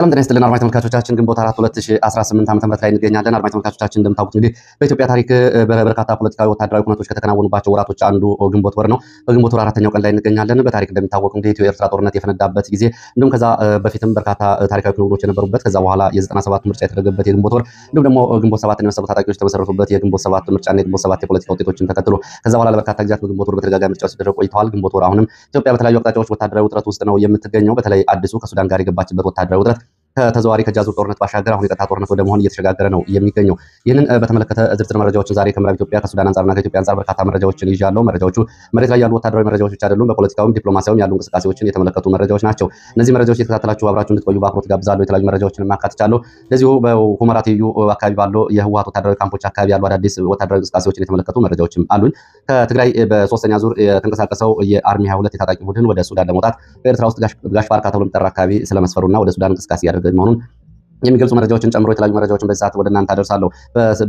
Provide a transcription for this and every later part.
ሰላም ጤና ይስጥልን አድማጭ ተመልካቾቻችን፣ ግንቦት 4 2018 ዓ.ም ላይ እንገኛለን። አድማጭ ተመልካቾቻችን፣ እንደምታውቁት እንግዲህ በኢትዮጵያ ታሪክ በበርካታ ፖለቲካዊ፣ ወታደራዊ ኩነቶች ከተከናወኑባቸው ወራቶች አንዱ ግንቦት ወር ነው። በግንቦት ወር 4ኛው ቀን ላይ እንገኛለን። በታሪክ እንደሚታወቅ እንግዲህ ኢትዮ ኤርትራ ጦርነት የፈነዳበት ጊዜ፣ እንዲሁም ከዛ በፊትም በርካታ ታሪካዊ ክንውኖች የነበሩበት፣ ከዛ በኋላ የ97 ምርጫ የተደረገበት የግንቦት ወር፣ እንዲሁም ደግሞ ግንቦት 7 የመሰሉ ታጣቂዎች የተመሰረቱበት የግንቦት 7 ምርጫና የግንቦት 7 የፖለቲካ ውጤቶችን ተከትሎ ከዛ በኋላ ለበርካታ ጊዜያት በግንቦት ወር በተደጋጋሚ ምርጫዎች ሲደረጉ ቆይተዋል። ግንቦት ወር አሁንም ኢትዮጵያ በተለያዩ አቅጣጫዎች ወታደራዊ ውጥረት ውስጥ ነው የምትገኘው። በተለይ አዲሱ ከሱዳን ጋር የገባችበት ወታደራዊ ውጥረት ከተዘዋሪ ከጃዙር ጦርነት ባሻገር አሁን የቀጥታ ጦርነት ወደ መሆን እየተሸጋገረ ነው የሚገኘው። ይህንን በተመለከተ ዝርዝር መረጃዎችን ዛሬ ከምዕራብ ኢትዮጵያ፣ ከሱዳን አንጻርና ከኢትዮጵያ አንጻር በርካታ መረጃዎችን ይዣለሁ። መረጃዎቹ መሬት ላይ ያሉ ወታደራዊ መረጃዎች ብቻ አይደሉም። በፖለቲካዊም ዲፕሎማሲያዊም ያሉ እንቅስቃሴዎችን የተመለከቱ መረጃዎች ናቸው። እነዚህ መረጃዎች የተከታተላችሁ አብራችሁ እንድትቆዩ በአክብሮት ጋብዛለሁ። የተለያዩ መረጃዎችን ማካትቻለሁ። እንደዚሁ በሁመራ ትይዩ አካባቢ ባለው የህወሓት ወታደራዊ ካምፖች አካባቢ ያሉ አዳዲስ ወታደራዊ እንቅስቃሴዎችን የተመለከቱ መረጃዎችም አሉኝ። ከትግራይ በሶስተኛ ዙር የተንቀሳቀሰው የአርሚ 22 የታጣቂ ቡድን ወደ ሱዳን ለመውጣት በኤርትራ ውስጥ ጋሽ ባርካ ተብሎ የሚጠራ አካባቢ ስለመስፈሩና ወደ ሱዳን እንቅስቃሴ እያደረገ መሆኑን የሚገልጹ መረጃዎችን ጨምሮ የተለያዩ መረጃዎችን በዚህ ሰዓት ወደ እናንተ አደርሳለሁ።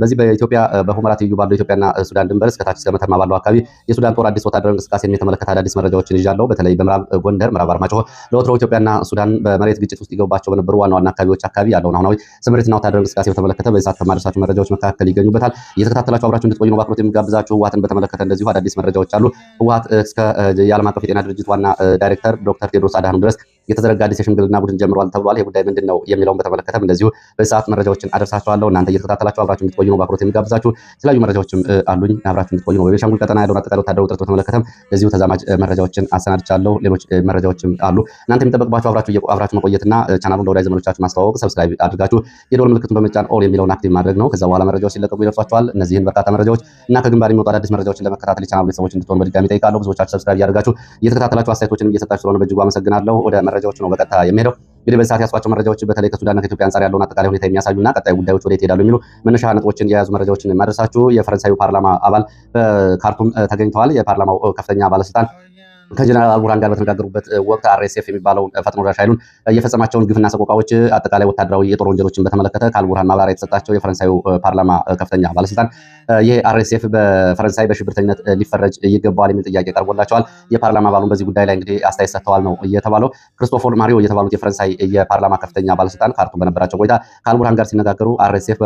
በዚህ በኢትዮጵያ በሁመራ ትይዩ ባለው ኢትዮጵያና ሱዳን ድንበር እስከታች እስከ መተማ ባለው አካባቢ የሱዳን ጦር አዲስ ወታደራዊ እንቅስቃሴን የተመለከተ አዳዲስ መረጃዎችን ይዣለሁ። በተለይ በምዕራብ ጎንደር፣ ምዕራብ አርማጭሆ ለወትሮው ኢትዮጵያና ሱዳን በመሬት ግጭት ውስጥ ይገቡባቸው በነበሩ ዋና ዋና አካባቢዎች አካባቢ ያለውን አሁናዊ ስምሪትና ወታደራዊ እንቅስቃሴ በተመለከተ በዚህ ሰዓት ከማደርሳችሁ መረጃዎች መካከል ይገኙበታል። እየተከታተላችሁ አብራችሁ እንድትቆዩ ነው በአክብሮት የምጋብዛችሁ። ህወሓትን በተመለከተ እንደዚሁ አዳዲስ መረጃዎች አሉ። ህወሓት እስከ የዓለም አቀፍ የጤና ድርጅት ዋና ዳይሬክተር ዶክተር ቴድሮስ አድሃኖም ድረስ የተዘረጋ አዲስ የሽምግልና ቡድን ጀምሯል ተብሏል። ይህ ጉዳይ ምንድን ነው የሚለውን በተመለከተም እንደዚሁ በሰዓት መረጃዎችን አደርሳችኋለሁ። እናንተ እየተከታተላችሁ አብራችሁ እንድትቆዩ ነው በአክብሮት የሚጋብዛችሁ። የተለያዩ መረጃዎችም አሉኝ፣ አብራችሁ እንድትቆዩ ነው። በቤንሻንጉል ቀጠና ያለውን አጠቃላይ ወታደራዊ ውጥረት በተመለከተም እንደዚሁ ተዛማጅ መረጃዎችን አሰናድቻለሁ። ሌሎች መረጃዎችም አሉ። እናንተ የሚጠበቅባችሁ አብራችሁ መቆየትና ቻናሉን ለወዳጅ ዘመዶቻችሁ ማስተዋወቅ፣ subscribe አድርጋችሁ የደወል ምልክቱን በመጫን all የሚለውን active ማድረግ ነው። ከዛ በኋላ መረጃዎች ሲለቀቁ ይደርሷችኋል። እነዚህን በርካታ መረጃዎች እና ከግንባር የሚወጡ አዳዲስ መረጃዎችን ለመከታተል የቻናሉ ቤተሰቦች እንድትሆኑ በድጋሚ እጠይቃለሁ። ብዙዎቻችሁ subscribe እያደረጋችሁ እየተከታተላችሁ አስተያየቶችንም እየሰጣችሁ ስለሆነ በእጅጉ አመሰግናለሁ። ወደ መረጃዎቹ ነው በቀጥታ የሚሄደው። እንግዲህ በዚህ ሰዓት ያስኳቸው መረጃዎች በተለይ ከሱዳንና ከኢትዮጵያ አንጻር ያለውን አጠቃላይ ሁኔታ የሚያሳዩና ቀጣይ ጉዳዮች ወዴት ይሄዳሉ የሚሉ መነሻ ነጥቦችን የያዙ መረጃዎችን የማደርሳችሁ። የፈረንሳዩ ፓርላማ አባል በካርቱም ተገኝተዋል። የፓርላማው ከፍተኛ ባለስልጣን ከጀነራል አልቡርሃን ጋር በተነጋገሩበት ወቅት አርኤስኤፍ የሚባለው ፈጥኖ ደራሽ ኃይሉን የፈጸማቸውን ግፍና ሰቆቃዎች፣ አጠቃላይ ወታደራዊ የጦር ወንጀሎችን በተመለከተ ከአልቡርሃን ማብራሪያ የተሰጣቸው የፈረንሳዩ ፓርላማ ከፍተኛ ባለስልጣን ይህ አርኤስኤፍ በፈረንሳይ በሽብርተኝነት ሊፈረጅ ይገባዋል የሚል ጥያቄ ቀርቦላቸዋል። የፓርላማ አባሉን በዚህ ጉዳይ ላይ እንግዲህ አስተያየት ሰጥተዋል ነው እየተባለው። ክርስቶፎር ማሪዮ የተባሉት የፈረንሳይ የፓርላማ ከፍተኛ ባለስልጣን ካርቱም በነበራቸው ቆይታ ከአልቡርሃን ጋር ሲነጋገሩ አርኤስኤፍ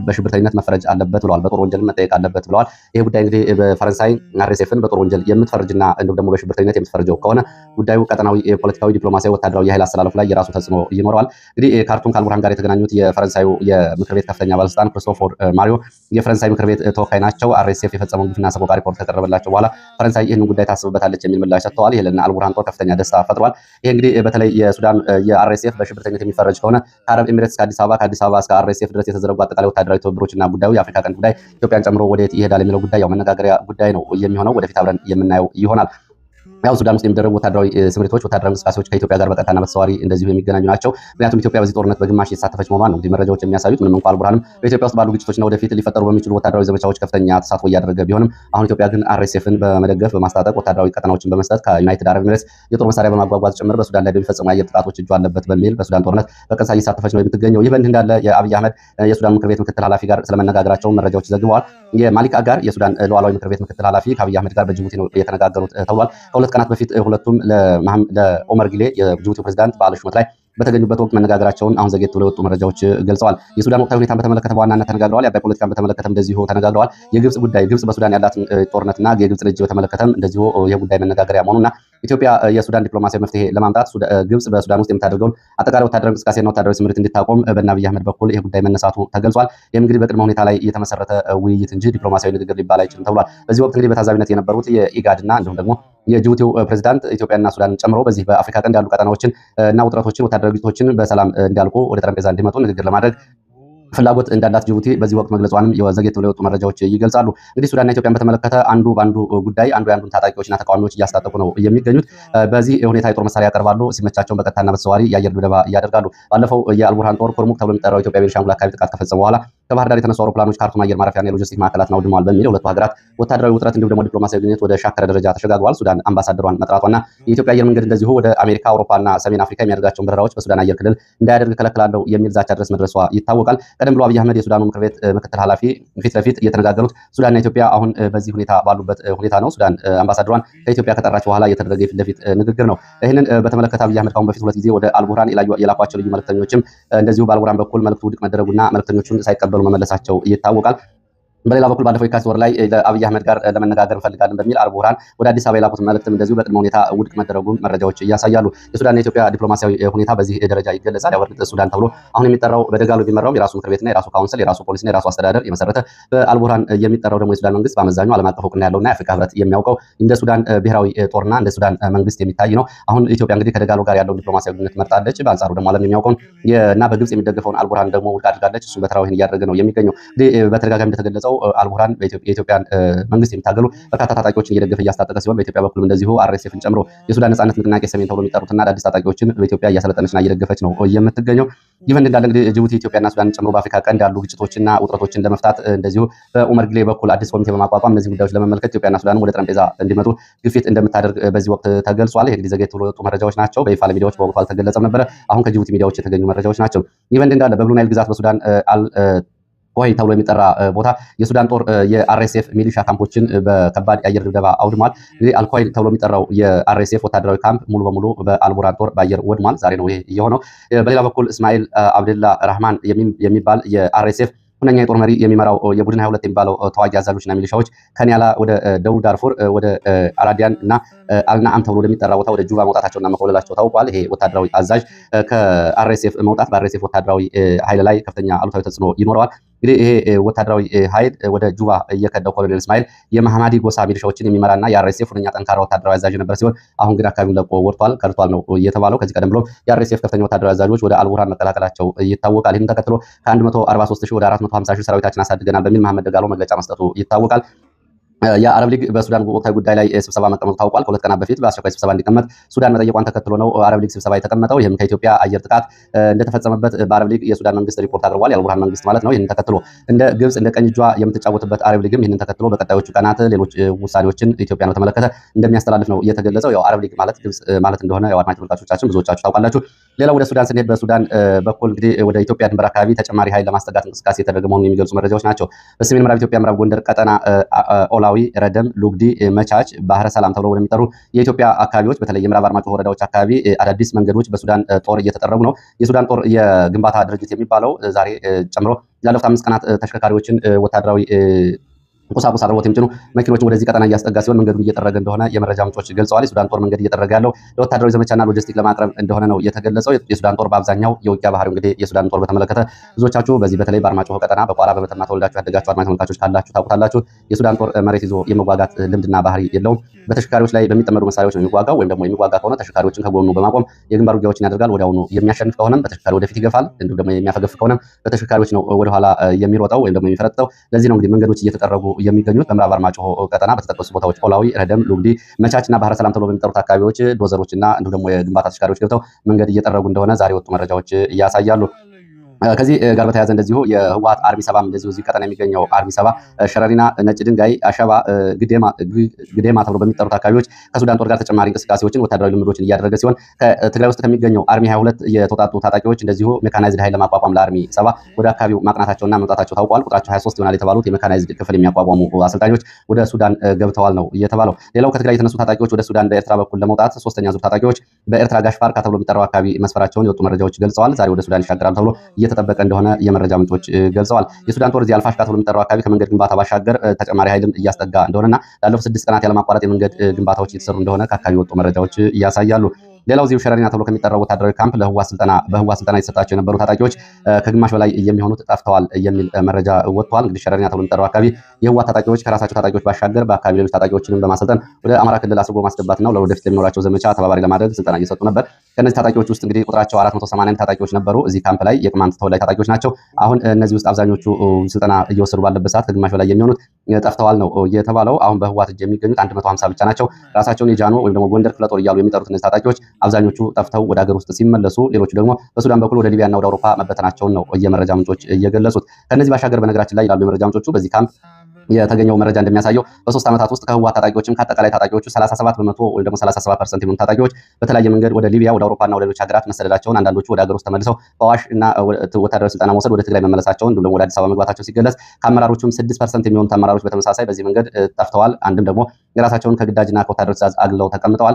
በሽብርተኝነት መፈረጅ አለበት ብለዋል። በጦር ወንጀል መጠየቅ አለበት ብለዋል። ይህ ጉዳይ እንግዲህ በፈረንሳይ አርኤስኤፍን በጦር ወንጀል የምትፈርጅና እንዲሁም ደግሞ በሽብርተኝነት የምትፈርጀው ከሆነ ጉዳዩ ቀጠናዊ፣ ፖለቲካዊ፣ ዲፕሎማሲያዊ፣ ወታደራዊ የኃይል አሰላለፉ ላይ የራሱ ተጽዕኖ ይኖረዋል። እንግዲህ ካርቱም ከአልቡርሃን ጋር የተገናኙት የፈረንሳዩ የምክር ቤት ከፍተኛ ባለስልጣን ክርስቶፎር ማሪዮ የፈረንሳይ ምክር ቤት ተወካይ ናቸው። አርኤስኤፍ የፈጸመውን ግፍና ሰቆቃ ሪፖርት ከቀረበላቸው በኋላ ፈረንሳይ ይህንን ጉዳይ ታስብበታለች የሚል ምላሽ ሰጥተዋል። ይህ ለእነ አልቡርሃን ጦር ከፍተኛ ደስታ ፈጥሯል። ይህ እንግዲህ በተለይ የሱዳን የአርኤስኤፍ በሽብርተኝነት የሚፈረጅ ከሆነ ከአረብ ኤሚሬትስ እስከ አዲስ አበባ፣ ከአዲስ አበባ እስከ አርኤስኤፍ ድረስ የተዘረጉ አጠቃላይ ወታደራዊ ትብብሮችና ጉዳዩ የአፍሪካ ቀንድ ጉዳይ ኢትዮጵያን ጨምሮ ወዴት ይሄዳል የሚለው ጉዳይ ያው መነጋገሪያ ጉዳይ ነው የሚሆነው። ወደፊት አብረን የምናየው ይሆናል። ያው ሱዳን ውስጥ የሚደረጉ ወታደራዊ ስምሪቶች፣ ወታደራዊ እንቅስቃሴዎች ከኢትዮጵያ ጋር በቀጥታና በተዘዋዋሪ እንደዚሁ የሚገናኙ ናቸው። ምክንያቱም ኢትዮጵያ በዚህ ጦርነት በግማሽ የተሳተፈች መሆኗን ነው እንግዲህ መረጃዎች የሚያሳዩት። ምንም እንኳን አልቡርሃንም በኢትዮጵያ ውስጥ ባሉ ግጭቶችና ወደፊት ሊፈጠሩ በሚችሉ ወታደራዊ ዘመቻዎች ከፍተኛ ተሳትፎ እያደረገ ቢሆንም፣ አሁን ኢትዮጵያ ግን አርኤስኤፍን በመደገፍ፣ በማስታጠቅ፣ ወታደራዊ ቀጠናዎችን በመስጠት፣ ከዩናይትድ አረብ ኤሚሬትስ የጦር መሳሪያ በማጓጓዝ ጭምር በሱዳን ላይ በሚፈጸሙ የአየር ጥቃቶች እጁ አለበት በሚል በሱዳን ጦርነት በቀጥታ እየተሳተፈች ነው የምትገኘው። ይህ በእንዲህ እንዳለ የአብይ አህመድ የሱዳን ምክር ቤት ምክትል ኃላፊ ጋር ስለመነጋገራቸው መረጃዎች ዘግበዋል። የማሊክ አጋር የሱዳን ሉዓላዊ ምክር ቤት ምክትል ኃላፊ ከአብይ አህመድ ጋር በጅቡቲ ነው የተነጋገሩት ተብሏል። ከ2 ቀናት በፊት ሁለቱም ለኦመር ጊሌ የጅቡቲ ፕሬዝዳንት በዓለ ሹመት ላይ በተገኙበት ወቅት መነጋገራቸውን አሁን ዘግየት ብለው የወጡ መረጃዎች ገልጸዋል። የሱዳን ወቅታዊ ሁኔታን በተመለከተ በዋናነት ተነጋግረዋል። የአባይ ፖለቲካን በተመለከተም እንደዚሁ ተነጋግረዋል። የግብጽ ጉዳይ፣ ግብጽ በሱዳን ያላትን ጦርነትና የግብጽ ልጅ በተመለከተም እንደዚሁ ይህ ጉዳይ መነጋገሪያ መሆኑና ኢትዮጵያ የሱዳን ዲፕሎማሲያዊ መፍትሄ ለማምጣት ግብጽ በሱዳን ውስጥ የምታደርገውን አጠቃላይ ወታደራዊ እንቅስቃሴና ወታደራዊ ስምሪት እንድታቆም በእነ አብይ አህመድ በኩል ይህ ጉዳይ መነሳቱ ተገልጿል። ይህም እንግዲህ በቅድመ ሁኔታ ላይ የተመሰረተ ውይይት እንጂ ዲፕሎማሲያዊ ንግግር ሊባል አይችልም ተብሏል። በዚህ ወቅት እንግዲህ በታዛቢነት የነበሩት የኢጋድና እንዲሁም ደግሞ የጅቡቲው ፕሬዝዳንት ኢትዮጵያና ሱዳንን ጨምሮ በዚህ በአፍሪካ ቀንድ ያሉ ቀጠናዎችን እና ውጥረቶችን፣ ወታደራዊ ግጭቶችን በሰላም እንዲያልቁ ወደ ጠረጴዛ እንዲመጡ ንግግር ለማድረግ ፍላጎት እንዳላት ጅቡቲ በዚህ ወቅት መግለጿንም ዘግየት ብለው የወጡ መረጃዎች ይገልጻሉ። እንግዲህ ሱዳንና ኢትዮጵያን በተመለከተ አንዱ በአንዱ ጉዳይ አንዱ የአንዱን ታጣቂዎችና ተቃዋሚዎች እያስታጠቁ ነው የሚገኙት። በዚህ ሁኔታ የጦር መሳሪያ ያቀርባሉ። ሲመቻቸውን በቀጥታና በተዘዋዋሪ የአየር ድብደባ ያደርጋሉ። ባለፈው የአልቡርሃን ጦር ኩርሙክ ተብሎ የሚጠራው ኢትዮጵያ ቤኒሻንጉል አካባቢ ጥቃት ከፈጸመ በኋላ ከባህር ዳር የተነሱ አውሮፕላኖች ካርቱም አየር ማረፊያና የሎጂስቲክ ማዕከላትን አውድመዋል በሚል ሁለቱ ሀገራት ወታደራዊ ውጥረት እንዲሁም ደግሞ ዲፕሎማሲያዊ ግንኙነት ወደ ሻከረ ደረጃ ተሸጋግሯል። ሱዳን አምባሳደሯን መጥራቷና የኢትዮጵያ አየር መንገድ እንደዚሁ ወደ አሜሪካ፣ አውሮፓና ሰሜን አፍሪካ የሚያደርጋቸውን በረራዎች በሱዳን አየር ክልል እንዳያደርግ ከለክላለሁ የሚል ዛቻ ድረስ መድረሷ ይታወቃል። ቀደም ብሎ አብይ አህመድ የሱዳኑ ምክር ቤት ምክትል ኃላፊ ፊት ለፊት እየተነጋገሩት ሱዳንና ኢትዮጵያ አሁን በዚህ ሁኔታ ባሉበት ሁኔታ ነው። ሱዳን አምባሳደሯን ከኢትዮጵያ ከጠራች በኋላ የተደረገ የፊት ለፊት ንግግር ነው። ይህንን በተመለከተ አብይ አህመድ ካሁን በፊት 2 ጊዜ ወደ አልቡርሃን የላኳቸው ልዩ መልክተኞችም እንደዚሁ በአልቡርሃን በኩል መልእክቱ ውድቅ መደረጉና መልክተኞቹን ሳይቀበሉ መመለሳቸው ይታወቃል። በሌላ በኩል ባለፈው የካቲት ወር ላይ ለአብይ አህመድ ጋር ለመነጋገር እንፈልጋለን በሚል አልቡርሃን ወደ አዲስ አበባ የላኩት መልእክትም እንደዚሁ በቅድመ ሁኔታ ውድቅ መደረጉን መረጃዎች እያሳያሉ። የሱዳንና የኢትዮጵያ ዲፕሎማሲያዊ ሁኔታ በዚህ ደረጃ ይገለጻል። ያው በእርግጥ ሱዳን ተብሎ አሁን የሚጠራው በደጋሎ ቢመራውም የራሱ ምክር ቤትና የራሱ council፣ የራሱ ፖሊስና የራሱ አስተዳደር የመሰረተ፣ በአልቡርሃን የሚጠራው ደግሞ የሱዳን መንግስት በአመዛኙ ዓለም አቀፍ እውቅና ያለውና የአፍሪካ ህብረት የሚያውቀው እንደ ሱዳን ብሔራዊ ጦርና እንደ ሱዳን መንግስት የሚታይ ነው። አሁን ኢትዮጵያ እንግዲህ ከደጋሎ ጋር ያለውን ዲፕሎማሲያዊ ግንኙነት መርጣለች። በአንጻሩ ደግሞ ዓለም የሚያውቀውን እና በግብጽ የሚደገፈውን አልቡርሃን ደግሞ ውድቅ አድርጋለች። እሱም በተራው ይህን እያደረገ ነው የሚገኘው። እንግዲህ በተደጋጋሚ እንደተገለጸው አልቡርሃን የኢትዮጵያን መንግስት የሚታገሉ በርካታ ታጣቂዎችን እየደገፈ እያስታጠቀ ሲሆን በኢትዮጵያ በኩልም እንደዚሁ አርኤስኤፍን ጨምሮ የሱዳን ነጻነት ንቅናቄ ሰሜን ተብሎ የሚጠሩትና አዳዲስ ታጣቂዎችን በኢትዮጵያ እያሰለጠነችና እየደገፈች ነው የምትገኘው። ይህ እንዳለ እንግዲህ ጅቡቲ ኢትዮጵያና ሱዳንን ጨምሮ በአፍሪካ ቀንድ ያሉ ግጭቶችና ውጥረቶችን ለመፍታት እንደዚሁ በኡመር ጊሌ በኩል አዲስ ኮሚቴ በማቋቋም እነዚህ ጉዳዮች ለመመልከት ኢትዮጵያና ሱዳን ወደ ጠረጴዛ እንዲመጡ ግፊት እንደምታደርግ በዚህ ወቅት ተገልጿል። ይህ እንግዲህ ዘግየት ብሎ የወጡ መረጃዎች ናቸው። በይፋ ለሚዲያዎች በወቅቱ አልተገለጸም ነበረ። አሁን ከጅቡቲ ሚዲያዎች የተገኙ መረጃዎች ናቸው። ይህ በእንዲህ እንዳለ በብሉ ናይል ግዛት በሱዳን አል ቆይ ተብሎ የሚጠራ ቦታ የሱዳን ጦር የአርኤስኤፍ ሚሊሻ ካምፖችን በከባድ የአየር ድብደባ አውድሟል። እንግዲህ አልኳይል ተብሎ የሚጠራው የአርኤስኤፍ ወታደራዊ ካምፕ ሙሉ በሙሉ በአልቡርሃን ጦር በአየር ወድሟል። ዛሬ ነው ይሄ የሆነው። በሌላ በኩል እስማኤል አብደላ ራህማን የሚባል የአርኤስኤፍ ሁነኛ የጦር መሪ የሚመራው የቡድን 22 የሚባለው ተዋጊ አዛዦችና ሚሊሻዎች ከኒያላ ወደ ደቡብ ዳርፉር ወደ አራዲያን እና አልናአም ተብሎ ወደሚጠራ ቦታ ወደ ጁባ መውጣታቸውና መኮብለላቸው ታውቋል። ይሄ ወታደራዊ አዛዥ ከአርኤስኤፍ መውጣት በአርኤስኤፍ ወታደራዊ ኃይል ላይ ከፍተኛ አሉታዊ ተጽዕኖ ይኖረዋል። እንግዲህ ይሄ ወታደራዊ ኃይል ወደ ጁባ እየከዳው ኮሎኔል እስማኤል የመሐማዲ ጎሳ ሚሊሻዎችን የሚመራና የአርኤስኤፍ ሁነኛ ጠንካራ ወታደራዊ አዛዥ የነበረ ሲሆን አሁን ግን አካባቢውን ለቆ ወጥቷል፣ ከድቷል ነው እየተባለው። ከዚህ ቀደም ብሎ የአርኤስኤፍ ከፍተኛ ወታደራዊ አዛዦች ወደ አልቡርሃን መቀላቀላቸው ይታወቃል። ይህን ተከትሎ ከ143 ሺህ ወደ 450 ሺህ ሰራዊታችን አሳድገናል በሚል መሐመድ ደጋሎ መግለጫ መስጠቱ ይታወቃል። የአረብ ሊግ በሱዳን ወቅታዊ ጉዳይ ላይ ስብሰባ መቀመጡ ታውቋል። ከ2 ቀናት በፊት በአስቸኳይ ስብሰባ እንዲቀመጥ ሱዳን መጠየቋን ተከትሎ ነው አረብ ሊግ ስብሰባ የተቀመጠው። ይህም ከኢትዮጵያ አየር ጥቃት እንደተፈጸመበት በአረብ ሊግ የሱዳን መንግስት ሪፖርት አቅርቧል። የአልቡርሃን መንግስት ማለት ነው። ይህንን ተከትሎ እንደ ግብጽ እንደ ቀኝ እጇ የምትጫወትበት አረብ ሊግም ይህንን ተከትሎ በቀጣዮቹ ቀናት ሌሎች ውሳኔዎችን ኢትዮጵያን በተመለከተ እንደሚያስተላልፍ ነው የተገለጸው። ያው አረብ ሊግ ማለት ግብጽ ማለት እንደሆነ ያው አድማጭ ተመልካቾቻችን ብዙዎቻችሁ ታውቃላችሁ። ሌላው ወደ ሱዳን ስንሄድ በሱዳን በኩል እንግዲህ ወደ ኢትዮጵያ ድንበር አካባቢ ተጨማሪ ኃይል ለማስጠጋት እንቅስቃሴ የተደረገ መሆኑን የሚገልጹ መረጃዎች ናቸው። በሰሜን ምዕራብ ኢትዮጵያ ምዕራብ ጎንደር ቀጠና ኦላዊ፣ ረደም፣ ሉግዲ፣ መቻች፣ ባህረ ሰላም ተብሎ ወደሚጠሩ የኢትዮጵያ አካባቢዎች በተለይ የምዕራብ አርማጭሆ ወረዳዎች አካባቢ አዳዲስ መንገዶች በሱዳን ጦር እየተጠረጉ ነው። የሱዳን ጦር የግንባታ ድርጅት የሚባለው ዛሬ ጨምሮ ላለፉት 5 ቀናት ተሽከርካሪዎችን ወታደራዊ ቁሳቁስ አቅርቦት የሚጭኑ መኪኖችን ወደዚህ ቀጠና እያስጠጋ ሲሆን መንገዱን እየጠረገ እንደሆነ የመረጃ ምንጮች ገልጸዋል። የሱዳን ጦር መንገድ እየጠረገ ያለው ለወታደራዊ ዘመቻና ሎጂስቲክ ለማቅረብ እንደሆነ ነው የተገለጸው። የሱዳን ጦር በአብዛኛው የውጊያ ባህሪው እንግዲህ የሱዳን ጦር በተመለከተ ብዙዎቻችሁ በዚህ በተለይ በአርማጭሆ ቀጠና በቋራ በመተማ ተወልዳችሁ ያደጋችሁ አድማጭ ተመልካቾች ካላችሁ ታውቁታላችሁ። የሱዳን ጦር መሬት ይዞ የመዋጋት ልምድና ባህሪ የለውም። በተሽከርካሪዎች ላይ በሚጠመዱ መሳሪያዎች ነው የሚዋጋው። ወይም ደግሞ የሚዋጋ ከሆነ ተሽከርካሪዎችን ከጎኑ በማቆም የግንባር ውጊያዎችን ያደርጋል። ወዲያውኑ የሚያሸንፍ ከሆነም በተሽከርካሪ ወደፊት ይገፋል። እንዲሁም ደግሞ የሚያፈገፍ ከሆነም በተሽከርካሪዎች ነው ወደኋላ የሚሮጠው ወይም ደግሞ የሚፈረጥጠው። ለዚህ ነው እንግዲህ መንገዶች እየተጠረጉ የሚገኙት በምዕራብ አርማጭሆ ቀጠና በተጠቀሱ ቦታዎች ኦላዊ፣ ረደም፣ ሉግዲ፣ መቻችና ባህረ ሰላም ተብሎ በሚጠሩት አካባቢዎች ዶዘሮችና እንዲሁም ደግሞ የግንባታ ተሽከርካሪዎች ገብተው መንገድ እየጠረጉ እንደሆነ ዛሬ የወጡ መረጃዎች ያሳያሉ። ከዚህ ጋር በተያያዘ እንደዚሁ የህወሓት army 70 እንደዚሁ እዚህ ቀጠና የሚገኘው army 70 ሸረሪና፣ ነጭ ድንጋይ፣ አሸባ፣ ግዴማ ተብሎ በሚጠሩት አካባቢዎች ከሱዳን ጦር ጋር ተጨማሪ እንቅስቃሴዎችን ወታደራዊ ልምዶችን እያደረገ ሲሆን ከትግራይ ውስጥ ከሚገኘው army 22 የተውጣጡ ታጣቂዎች እንደዚሁ ሜካናይዝድ ኃይል ለማቋቋም ለ army 70 ወደ አካባቢው ማቅናታቸውና መምጣታቸው ታውቋል። ቁጥራቸው 23 ይሆናል የተባሉት የሜካናይዝድ ክፍል የሚያቋቋሙ አሰልጣኞች ወደ ሱዳን ገብተዋል ነው እየተባለው። ሌላው ከትግራይ የተነሱ ታጣቂዎች ወደ ሱዳን በኤርትራ በኩል ለመውጣት ሶስተኛ ዙር ታጣቂዎች በኤርትራ ጋሽ ፓርካ ተብሎ የሚጠራው አካባቢ መስፈራቸውን የወጡ መረጃዎች ገልጸዋል። ዛሬ ወደ ሱዳን ይሻገራሉ ተብሎ እየተጠበቀ እንደሆነ የመረጃ ምንጮች ገልጸዋል። የሱዳን ጦር እዚህ አልፋሽቃ ተብሎ የሚጠራው አካባቢ ከመንገድ ግንባታ ባሻገር ተጨማሪ ኃይልም እያስጠጋ እንደሆነና ላለፉት 6 ቀናት ያለማቋረጥ የመንገድ ግንባታዎች እየተሰሩ እንደሆነ ከአካባቢ የወጡ መረጃዎች ያሳያሉ። ሌላው እዚሁ ሸረሪና ተብሎ ከሚጠራው ወታደራዊ ካምፕ በህወሓት ስልጠና የተሰጣቸው የነበሩ ታጣቂዎች ከግማሽ በላይ የሚሆኑት ጠፍተዋል የሚል መረጃ ወጥቷል። እንግዲህ ሸረሪና ተብሎ የሚጠራው አካባቢ የህወሓት ታጣቂዎች ከራሳቸው ታጣቂዎች ባሻገር በአካባቢ ሌሎች ታጣቂዎችንም በማሰልጠን ወደ አማራ ክልል አስርጎ ማስገባትና ለወደፊት ለሚኖራቸው ዘመቻ ተባባሪ ለማድረግ ስልጠና እየሰጡ ነበር። ከነዚህ ታጣቂዎች ውስጥ እንግዲህ ቁጥራቸው 481 ታጣቂዎች ነበሩ። እዚህ ካምፕ ላይ የቅማንት ተወላጅ ታጣቂዎች ናቸው። አሁን እነዚህ ውስጥ አብዛኞቹ ስልጠና እየወሰዱ ባለበት ሰዓት ከግማሽ በላይ የሚሆኑት ጠፍተዋል ነው የተባለው። አሁን በህወሓት እጅ የሚገኙት 150 ብቻ ናቸው። ራሳቸውን የጃኖ ወይም ደግሞ ጎንደር ክፍለ ጦር እያሉ የሚጠሩት እነዚህ ታጣቂዎች አብዛኞቹ ጠፍተው ወደ ሀገር ውስጥ ሲመለሱ፣ ሌሎቹ ደግሞ በሱዳን በኩል ወደ ሊቢያና ወደ አውሮፓ መበተናቸውን ነው የመረጃ ምንጮች እየገለጹት። ከነዚህ ባሻገር በነገራችን ላይ ይላሉ የመረጃ ምንጮቹ፣ በዚህ ካምፕ የተገኘው መረጃ እንደሚያሳየው በ3 ዓመታት ውስጥ ከህወሓት ታጣቂዎችም ከአጠቃላይ ታጣቂዎቹ 37% ወይም ደግሞ 37% የሚሆኑ ታጣቂዎች በተለያየ መንገድ ወደ ሊቢያ፣ ወደ አውሮፓና ወደ ሌሎች ሀገራት መሰደዳቸውን፣ አንዳንዶቹ ወደ ሀገር ውስጥ ተመልሰው በአዋሽ እና ወታደራዊ ስልጠና መውሰድ ወደ ትግራይ መመለሳቸውን እንዲሁም ደግሞ ወደ አዲስ አበባ መግባታቸው ሲገለጽ፣ ከአመራሮቹም 6% የሚሆኑት አመራሮች በተመሳሳይ በዚህ መንገድ ጠፍተዋል። አንድም ደግሞ የራሳቸውን ከግዳጅና ከወታደራዊ ትዕዛዝ አግለው ተቀምጠዋል።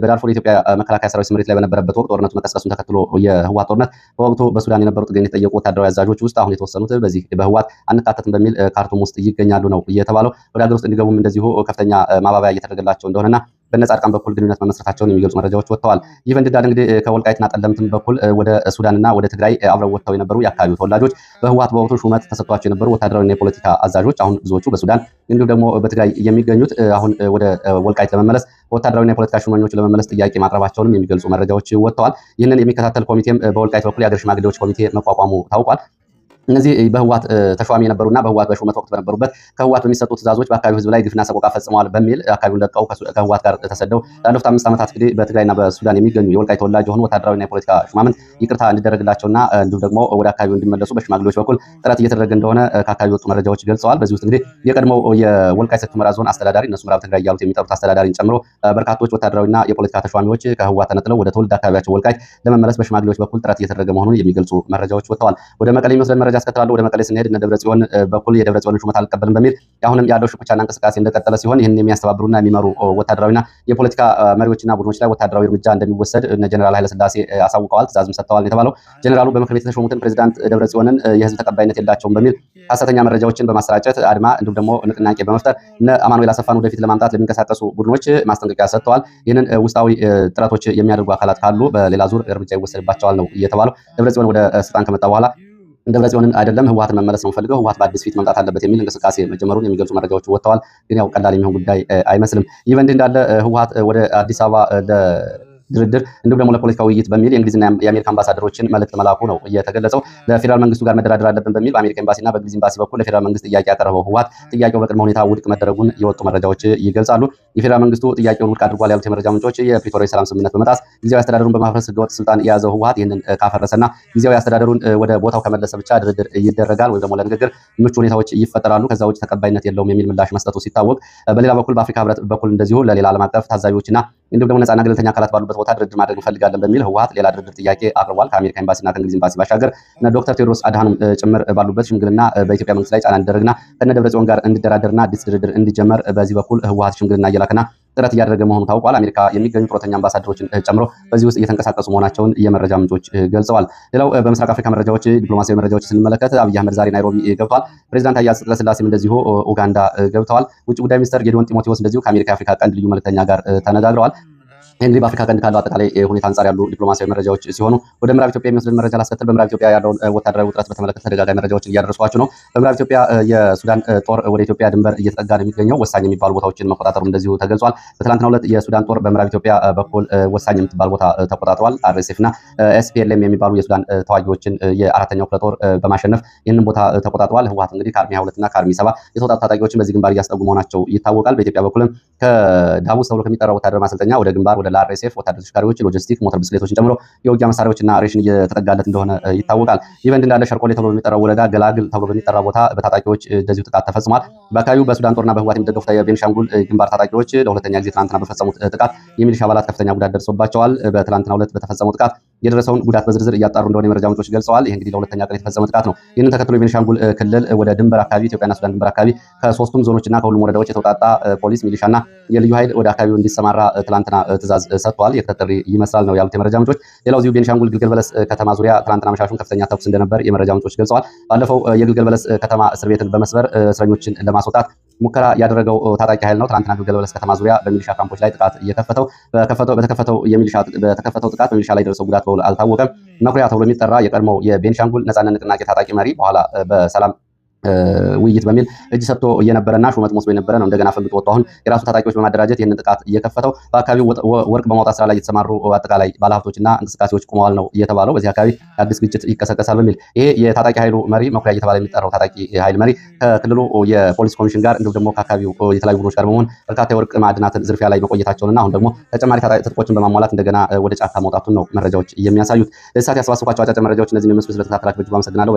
በዳርፉር የኢትዮጵያ መከላከያ ሰራዊት ስምሪት ላይ በነበረበት ወቅት ጦርነቱ መቀስቀሱን ተከትሎ የህወሓት ጦርነት በወቅቱ በሱዳን የነበሩ ጥገኝነት የጠየቁ ወታደራዊ አዛዦች ውስጥ አሁን የተወሰኑት በዚህ በህወሓት አንካተትም በሚል ካርቱም ውስጥ ይገኛሉ ነው እየተባለው። ወደ ሀገር ውስጥ እንዲገቡም እንደዚሁ ከፍተኛ ማባበያ እየተደረገላቸው እንደሆነና በነ ጻድቃን በኩል ግንኙነት መመስረታቸውን የሚገልጹ መረጃዎች ወጥተዋል። ይህ በእንዲህ እንዳለ እንግዲህ ከወልቃይትና ጠለምትም በኩል ወደ ሱዳንና ወደ ትግራይ አብረው ወጥተው የነበሩ የአካባቢው ተወላጆች፣ በህወሓት በወቅቱ ሹመት ተሰጥቷቸው የነበሩ ወታደራዊና የፖለቲካ አዛዦች፣ አሁን ብዙዎቹ በሱዳን እንዲሁም ደግሞ በትግራይ የሚገኙት አሁን ወደ ወልቃይት ለመመለስ፣ ወታደራዊና የፖለቲካ ሹመኞች ለመመለስ ጥያቄ ማቅረባቸውንም የሚገልጹ መረጃዎች ወጥተዋል። ይህንን የሚከታተል ኮሚቴም በወልቃይት በኩል የአገር ሽማግሌዎች ኮሚቴ መቋቋሙ ታውቋል። እነዚህ በህወሓት ተሿሚ የነበሩና በህወሓት በሹመት ወቅት በነበሩበት ከህወሓት በሚሰጡ ትእዛዞች በአካባቢው ህዝብ ላይ ግፍና ሰቆቃ ፈጽመዋል በሚል አካባቢውን ለቀው ከህወሓት ጋር ተሰደው ላለፉት 5 ዓመታት እንግዲህ በትግራይና በሱዳን የሚገኙ የወልቃይት ተወላጅ የሆኑ ወታደራዊና የፖለቲካ ሹማምንት ይቅርታ እንዲደረግላቸውና እንዲሁም ደግሞ ወደ አካባቢው እንዲመለሱ በሽማግሌዎች በኩል ጥረት እየተደረገ እንደሆነ ከአካባቢው የወጡ መረጃዎች ገልጸዋል። በዚህ ውስጥ እንግዲህ የቀድሞው የወልቃይት ሰቲት ሁመራ ዞን አስተዳዳሪ፣ እነሱ ምዕራብ ትግራይ እያሉት የሚጠሩት አስተዳዳሪን ጨምሮ በርካቶች ወታደራዊና የፖለቲካ ተሿሚዎች ከህወሓት ተነጥለው ወደ ትውልድ አካባቢያቸው ወልቃይት ለመመለስ በሽማግሌዎች በኩል ጥረት እየተደረገ መሆኑን የሚገልጹ መረጃዎች ወጥተዋል። ወደ መቀሌ የሚወስደን መረጃ አስከትላለሁ። ወደ መቀሌ ስንሄድ እነ ደብረ ጽዮን በኩል የደብረ ጽዮንን ሹመት አልቀበልም በሚል አሁንም ያለው ሽኩቻና እንቅስቃሴ እንደቀጠለ ሲሆን፣ ይህን የሚያስተባብሩና የሚመሩ ወታደራዊና የፖለቲካ መሪዎችና ቡድኖች ላይ ወታደራዊ እርምጃ እንደሚወሰድ እነ ጀነራል ኃይለስላሴ አሳውቀዋል። ትእዛዝም ሰጥተዋል የተባለው፣ ጀነራሉ በምክር ቤት የተሾሙትን ፕሬዚዳንት ደብረ ጽዮንን የህዝብ ተቀባይነት የላቸውም በሚል ሐሰተኛ መረጃዎችን በማሰራጨት አድማ እንዲሁም ደግሞ ንቅናቄ በመፍጠር እነ አማኑኤል አሰፋን ወደፊት ለማምጣት ለሚንቀሳቀሱ ቡድኖች ማስጠንቀቂያ ሰጥተዋል። ይህንን ውስጣዊ ጥረቶች የሚያደርጉ አካላት ካሉ በሌላ ዙር እርምጃ ይወሰድባቸዋል ነው እየተባለው። ደብረ ጽዮን ወደ ስልጣን ከመጣ በኋላ ደብረ ጽዮንን አይደለም ህወሓትን መመለስ ነው ፈልገው፣ ህወሓት በአዲስ ፊት መምጣት አለበት የሚል እንቅስቃሴ መጀመሩን የሚገልጹ መረጃዎች ወጥተዋል። ግን ያው ቀላል የሚሆን ጉዳይ አይመስልም። ይህ በእንዲህ እንዳለ ህወሓት ወደ አዲስ አበባ ድርድር እንዲሁም ደግሞ ለፖለቲካ ውይይት በሚል የእንግሊዝና የአሜሪካ አምባሳደሮችን መልእክት መላኩ ነው እየተገለጸው። ለፌዴራል መንግስቱ ጋር መደራደር አለብን በሚል በአሜሪካ ኤምባሲና በእንግሊዝ ኤምባሲ በኩል ለፌዴራል መንግስት ጥያቄ ያቀረበው ህወሓት ጥያቄው በቅድመ ሁኔታ ውድቅ መደረጉን የወጡ መረጃዎች ይገልጻሉ። የፌዴራል መንግስቱ ጥያቄውን ውድቅ አድርጓል ያሉት የመረጃ ምንጮች፣ የፕሪቶሪያ የሰላም ስምምነት በመጣስ ጊዜያዊ አስተዳደሩን በማፍረስ ህገወጥ ስልጣን የያዘው ህወሓት ይህንን ካፈረሰና ጊዜያዊ አስተዳደሩን ወደ ቦታው ከመለሰ ብቻ ድርድር ይደረጋል ወይም ደግሞ ለንግግር ምቹ ሁኔታዎች ይፈጠራሉ፣ ከዛ ውጭ ተቀባይነት የለውም የሚል ምላሽ መስጠቱ ሲታወቅ፣ በሌላ በኩል በአፍሪካ ህብረት በኩል እንደዚሁ ለሌላ ዓለም አቀፍ ታዛቢዎችና እንዲሁም ደግሞ ነጻና ገለልተኛ አካላት ባሉበት ቦታ ድርድር ማድረግ እንፈልጋለን በሚል ህወሓት ሌላ ድርድር ጥያቄ አቅርቧል። ከአሜሪካ ኤምባሲና ከእንግሊዝ ኤምባሲ ባሻገር እነ ዶክተር ቴዎድሮስ አድሃኖም ጭምር ባሉበት ሽምግልና በኢትዮጵያ መንግስት ላይ ጫና እንዲደረግና ከነ ደብረጽዮን ጋር እንዲደራደርና አዲስ ድርድር እንዲጀመር በዚህ በኩል ህወሓት ሽምግልና እየላከና ጥረት እያደረገ መሆኑ ታውቋል። አሜሪካ የሚገኙ ጡረተኛ አምባሳደሮችን ጨምሮ በዚህ ውስጥ እየተንቀሳቀሱ መሆናቸውን የመረጃ ምንጮች ገልጸዋል። ሌላው በምስራቅ አፍሪካ መረጃዎች፣ ዲፕሎማሲያዊ መረጃዎች ስንመለከት አብይ አህመድ ዛሬ ናይሮቢ ገብተዋል። ፕሬዚዳንት ታዬ አጽቀሥላሴም እንደዚሁ ኡጋንዳ ገብተዋል። ውጭ ጉዳይ ሚኒስትር ጌዲዮን ጢሞቴዎስ እንደዚሁ ከአሜሪካ የአፍሪካ ቀንድ ልዩ መልእክተኛ ጋር ተነጋግረዋል። እንግዲህ በአፍሪካ ቀንድ ካለው አጠቃላይ ሁኔታ አንጻር ያሉ ዲፕሎማሲያዊ መረጃዎች ሲሆኑ፣ ወደ ምዕራብ ኢትዮጵያ የሚወስድን መረጃ ላስከትል። በምዕራብ ኢትዮጵያ ያለውን ወታደራዊ ውጥረት በተመለከተ ተደጋጋሚ መረጃዎችን እያደረሷችሁ ነው። በምዕራብ ኢትዮጵያ የሱዳን ጦር ወደ ኢትዮጵያ ድንበር እየተጠጋ ነው የሚገኘው። ወሳኝ የሚባሉ ቦታዎችን መቆጣጠሩ እንደዚሁ ተገልጿል። በትላንትናው ዕለት የሱዳን ጦር በምዕራብ ኢትዮጵያ በኩል ወሳኝ የምትባል ቦታ ተቆጣጥሯል። አርኤስኤፍ እና ኤስፒኤልኤም የሚባሉ የሱዳን ተዋጊዎችን የአራተኛው ክፍለ ጦር በማሸነፍ ይህንን ቦታ ተቆጣጥሯል። ህወሓት እንግዲህ ከአርሚ 22 እና ከአርሚ 70 የተውጣጡ ታጣቂዎችን በዚህ ግንባር እያስጠጉ መሆናቸው ይታወቃል። በኢትዮጵያ በኩልም ከዳቡስ ተብሎ ከሚጠራው ወታደራዊ ማሰልጠኛ ወደ ግንባር ወደ ለአርኤስኤፍ ወታደር ተሽከርካሪዎች፣ ሎጂስቲክ፣ ሞተር ብስክሌቶችን ጨምሮ የውጊያ መሳሪያዎችና ሬሽን እየተጠጋለት እንደሆነ ይታወቃል። ይህ በእንዲህ እንዳለ ሸርቆሌ ተብሎ በሚጠራው ወረዳ ገላግል ተብሎ በሚጠራ ቦታ በታጣቂዎች እንደዚሁ ጥቃት ተፈጽሟል። በአካባቢው በሱዳን ጦርና በህወሓት የሚደገፉት የቤንሻንጉል ግንባር ታጣቂዎች ለሁለተኛ ጊዜ ትናንትና በፈጸሙት ጥቃት የሚሊሻ አባላት ከፍተኛ ጉዳት ደርሶባቸዋል። በትናንትናው ዕለት በተፈጸመው ጥቃት የደረሰውን ጉዳት በዝርዝር እያጣሩ እንደሆነ የመረጃ ምንጮች ገልጸዋል። ይህ እንግዲህ ለሁለተኛ ቀን የተፈጸመ ጥቃት ነው። ይህንን ተከትሎ የቤንሻንጉል ክልል ወደ ድንበር አካባቢ፣ ኢትዮጵያና ሱዳን ድንበር አካባቢ ከሶስቱም ዞኖችና ከሁሉም ወረዳዎች የተውጣጣ ፖሊስ፣ ሚሊሻና የልዩ ኃይል ወደ አካባቢው እንዲሰማራ ትላንትና ትዕዛዝ ሰጥቷል። የክተት ጥሪ ይመስላል ነው ያሉት የመረጃ ምንጮች። ሌላው እዚሁ ቤንሻንጉል ግልገል በለስ ከተማ ዙሪያ ትላንትና አመሻሹን ከፍተኛ ተኩስ እንደነበር የመረጃ ምንጮች ገልጸዋል። ባለፈው የግልገል በለስ ከተማ እስር ቤትን በመስበር እስረኞችን ለማስወጣት ሙከራ ያደረገው ታጣቂ ኃይል ነው። ትናንትና ግልገል በለስ ከተማ ዙሪያ በሚሊሻ ካምፖች ላይ ጥቃት እየከፈተው በተከፈተው ጥቃት በሚሊሻ ላይ ደረሰው ጉዳት በውል አልታወቀም። መኩሪያ ተብሎ የሚጠራ የቀድሞው የቤንሻንጉል ነጻነት ንቅናቄ ታጣቂ መሪ በኋላ በሰላም ውይይት በሚል እጅ ሰጥቶ እየነበረና ሹመት ወስዶ የነበረ ነው። እንደገና ፈንግጦ ወጥቶ አሁን የራሱን ታጣቂዎች በማደራጀት ይህንን ጥቃት እየከፈተው በአካባቢው ወርቅ በማውጣት ስራ ላይ የተሰማሩ አጠቃላይ ባለሀብቶችና እንቅስቃሴዎች ቆመዋል ነው እየተባለው። በዚህ አካባቢ አዲስ ግጭት ይቀሰቀሳል በሚል ይሄ የታጣቂ ኃይሉ መሪ መኩሪያ እየተባለ የሚጠራው ታጣቂ ኃይል መሪ ከክልሉ የፖሊስ ኮሚሽን ጋር እንዲሁም ደግሞ ከአካባቢው የተለያዩ ቡድኖች ጋር በመሆን በርካታ የወርቅ ማዕድናትን ዝርፊያ ላይ መቆየታቸውንና አሁን ደግሞ ተጨማሪ ትጥቆችን በማሟላት እንደገና ወደ ጫካ መውጣቱን ነው መረጃዎች የሚያሳዩት። ለሰዓት ያሰባሰብኳቸው አጫጭር መረጃዎች እነዚህን የሚመስሉ። ስለተከታተላችሁ በእጅጉ አመሰግናለሁ።